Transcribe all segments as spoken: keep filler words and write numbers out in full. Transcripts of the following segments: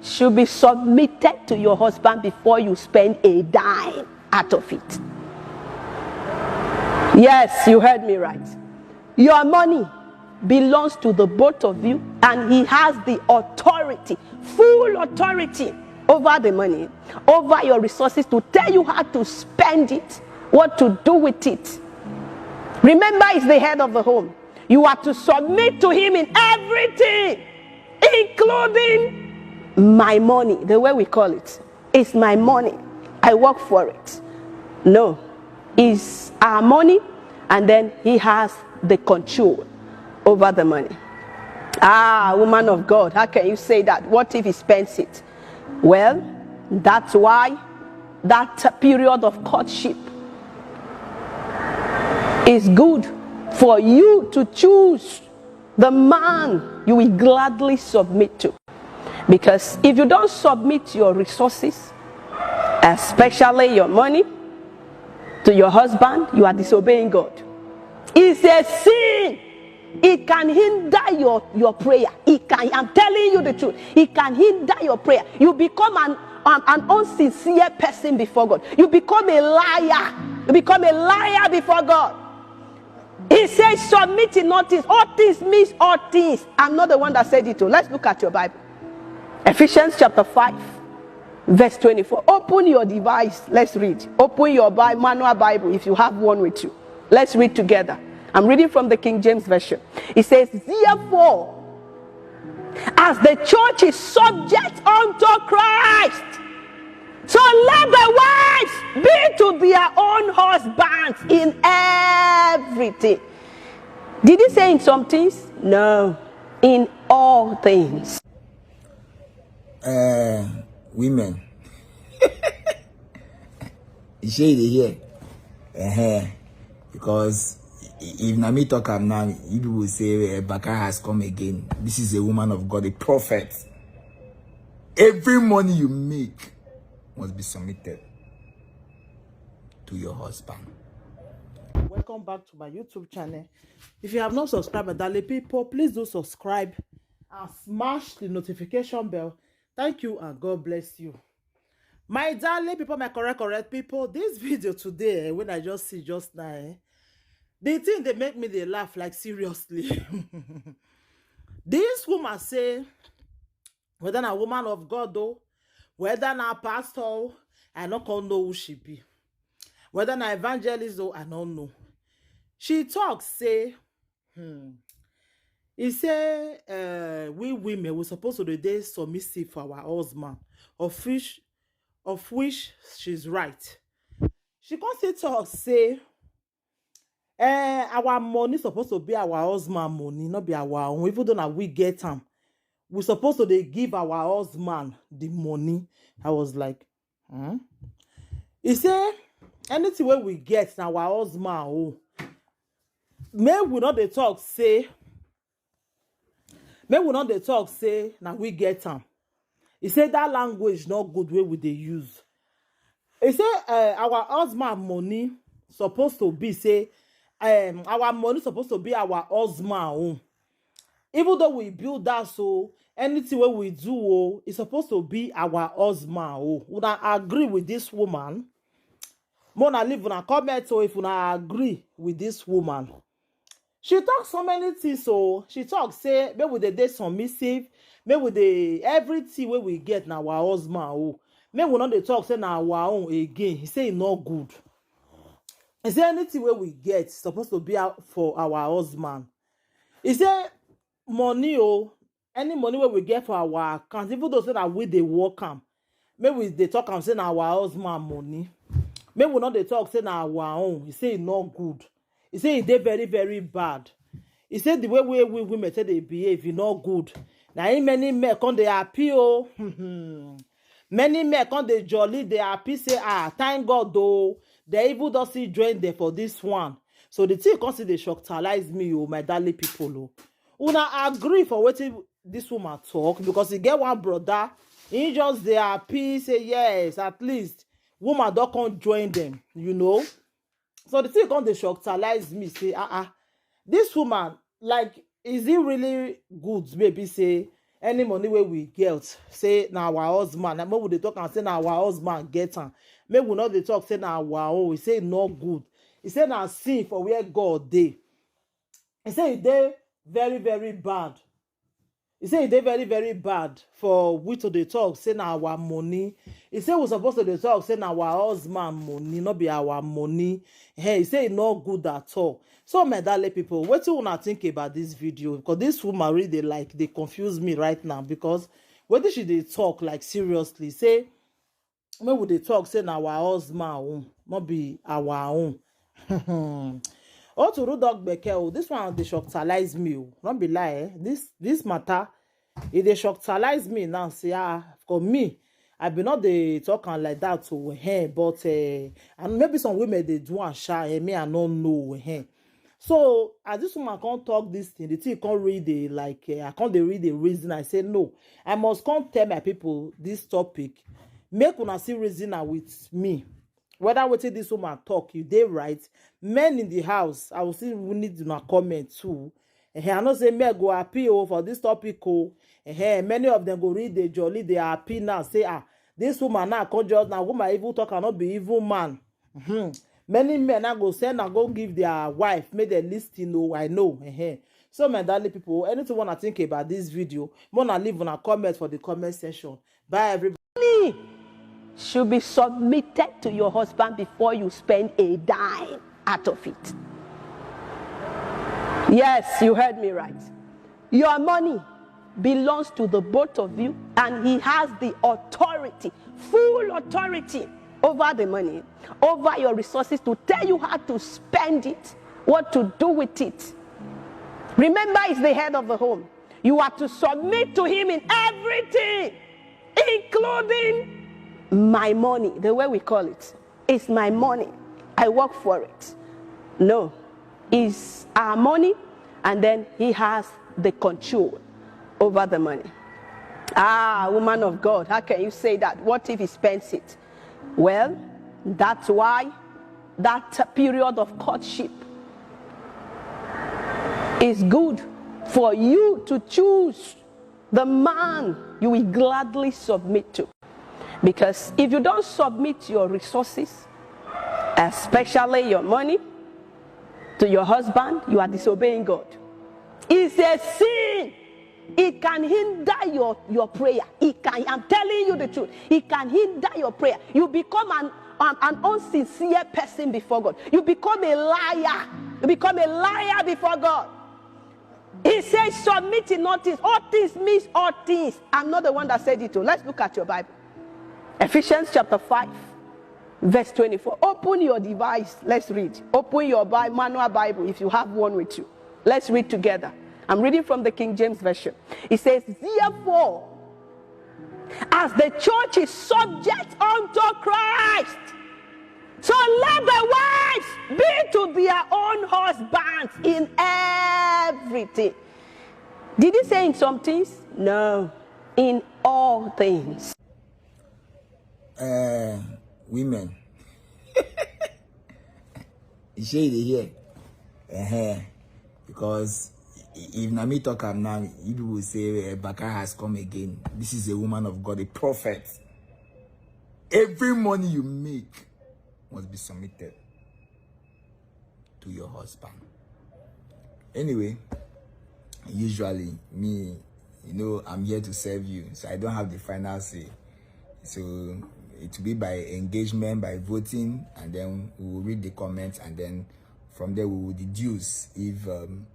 Should be submitted to your husband before you spend a dime out of it. Yes, you heard me right. Your money belongs to the both of you, and he has the authority, full authority over the money, over your resources, to tell you how to spend it, what to do with it. Remember, he's the head of the home. You are to submit to him in everything, including my money, the way we call it. It's my money. I work for it. No, it's our money, and then he has the control over the money. Ah, woman of God, how can you say that? What if he spends it? Well, that's why that period of courtship is good for you to choose the man you will gladly submit to. Because if you don't submit your resources, especially your money, to your husband, you are disobeying God. It's a sin. It can hinder your, your prayer. It can, I'm telling you the truth. It can hinder your prayer. You become an, an, an unsincere person before God. You become a liar. You become a liar before God. He says, "Submit in all things." All things means all things. I'm not the one that said it. Oh. Let's look at your Bible. Ephesians chapter five, verse twenty-four. Open your device. Let's read. Open your Bi-, manual Bible if you have one with you. Let's read together. I'm reading from the King James Version. It says, "Therefore, as the church is subject unto Christ, so let the wives be to their own husbands in everything." Did he say in some things? No. In all things. Uh, women. Shey you dey hear? Uh-huh. Because if na me talk am now, you people say, eh, Baka has come again. This is a woman of God, a prophet. Every money you make must be submitted to your husband. Welcome back to my YouTube channel. If you have not subscribed, my darling people, please do subscribe and smash the notification bell. Thank you and God bless you. My darling people, my correct, correct people, this video today, eh, when I just see just now, eh, the thing they make me, they laugh, like, seriously. This woman say, whether na woman of God though, whether na pastor, oh, I no come know who she be. Whether na evangelist though, I no know. She talk say, hmm, he say, uh, we women, we supposed to dey submissive for our husband, of which, of which she's right. She come still talk say, eh, our money supposed to be our husband money, not be our own. Even though na we get am, we supposed to dey give our husband the money. I was like, hmm? He say, anything wey we get na our husband own. Make we no dey talk say, make we no dey talk say na we get am. He say that language no good wey we dey use. He say, uh, our husband money supposed to be say, um, our money supposed to be our husband own. Even though we build that, so anything wey we do, oh, it's supposed to be our husband. Oh, una agree with this woman? Mona leave una comment, so if una agree with this woman. She talk so many things, so she talk say, make we dey dey submissive, make we dey, everything wey we get na our husband, oh. Make we no dey talk say na our own again. He say e no good. He say anything wey we get supposed to be our, for our husband. He say money, oh, any money wey we get for our account, even though say na we dey work am, make we dey talk am say na our husband money. Make we no dey talk say na our own. He say e no good. He say e dey very, very bad. He say the way we, we women say dey behave, e no good. Na him many men come dey happy, oh. Many men come dey jolly, dey happy, say, ah, thank God, though. They even don still join them for this one. So the thing come still dey shocktalize me, oh, my darling people, oh. Una agree for wetin this woman talk, because e get one brother, he just dey happy, say, yes, at least woman don come join them, you know. So the thing come dey shocktalize me, say, ah, ah, this woman, like, is it really good? Maybe say, Any money wey we get, say na our husband, na make we dey talk am say na our husband get am. Make we no dey talk say na our own. We say e no good. E say na sin for where God dey. E say e dey very, very bad. E say e dey very, very bad for we to dey talk say na our money. E say we suppose to dey talk say na our husband money, no be our money. Hey, e say e no good at all. So, my darling people, wetin una think about this video? Because this woman really dey, like, dey confuse me right now, because wetin she dey talk, like, seriously, say make we dey talk say na our husband own, no be our own. Otu Rudok Beke o, this one dey shocktalize me o, no be lie, eh? This, this matter, e dey shocktalize me now. Say, ah, for me, I be not dey talk am like that o, eh, but, eh, and maybe some women dey do am sha, eh, me, I no know, eh. So as this woman come talk this thing, the thing come read the, like, eh, I come dey read the reason. I say no, I must come tell my people this topic. Make una see reason am with me. Whether wetin this woman talk, you dey right. Men in the house, I will see we need una comment too. Eh, I know say men go happy o for this topic o. Eh, many of them go read the jolly, they are happy now. Say, ah, this woman now come just now. Woman even talk, cannot be even man. Mhm. Many men now go send and go give their wife, make dem listen o. I know. Eh. So, my darling people, anything wanna think about this video, wanna leave una comment for the comment section. Bye, everybody. Money should be submitted to your husband before you spend a dime out of it. Yes, you heard me right. Your money belongs to the both of you, and he has the authority, full authority over the money, over your resources, to tell you how to spend it, what to do with it. Remember, he's the head of the home. You are to submit to him in everything, including my money, the way we call it. It's my money. I work for it. No, it's our money, and then he has the control over the money. Ah, woman of God, how can you say that? What if he spends it? Well, that's why that period of courtship is good for you to choose the man you will gladly submit to. Because if you don't submit your resources, especially your money, to your husband, you are disobeying God. It's a sin. It can hinder your, your prayer. It can, I'm telling you the truth. It can hinder your prayer. You become an, an, an unsincere person before God. You become a liar. You become a liar before God. He says, submit in all things. All things means all things. I'm not the one that said it. Oh. Let's look at your Bible. Ephesians chapter five, verse twenty-four. Open your device. Let's read. Open your Bi-, manual Bible if you have one with you. Let's read together. I'm reading from the King James Version. It says, therefore, as the church is subject unto Christ, so let the wives be to their own husbands in everything. Did he say in some things? No, in all things. Uh, women. You say they hear? Uh-huh. Because if na me talk am now, you people say, eh, Baka has come again. This is a woman of God, a prophet. Every money you make must be submitted to your husband. Anyway, usually me, you know, I'm here to serve you, so I don't have the final say. So it will be by engagement, by voting, and then we will read the comments, and then from there we will deduce if, um,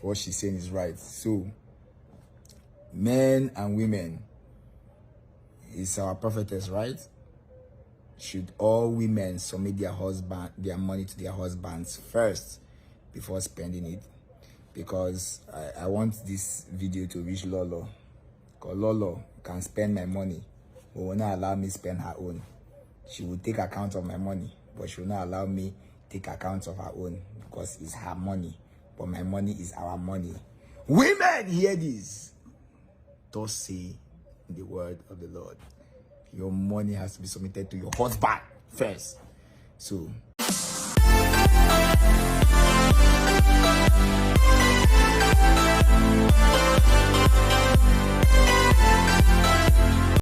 what she's saying is right. So, men and women, is our prophetess right? Should all women submit their husband, their money to their husbands first before spending it? Because I, I want this video to reach Lolo. 'Cause Lolo can spend my money, but will not allow me spend her own. She will take account of my money, but she will not allow me take account of her own, because it's her money, but my money is our money. Women, hear this. Thus say the word of the Lord. Your money has to be submitted to your husband first. So,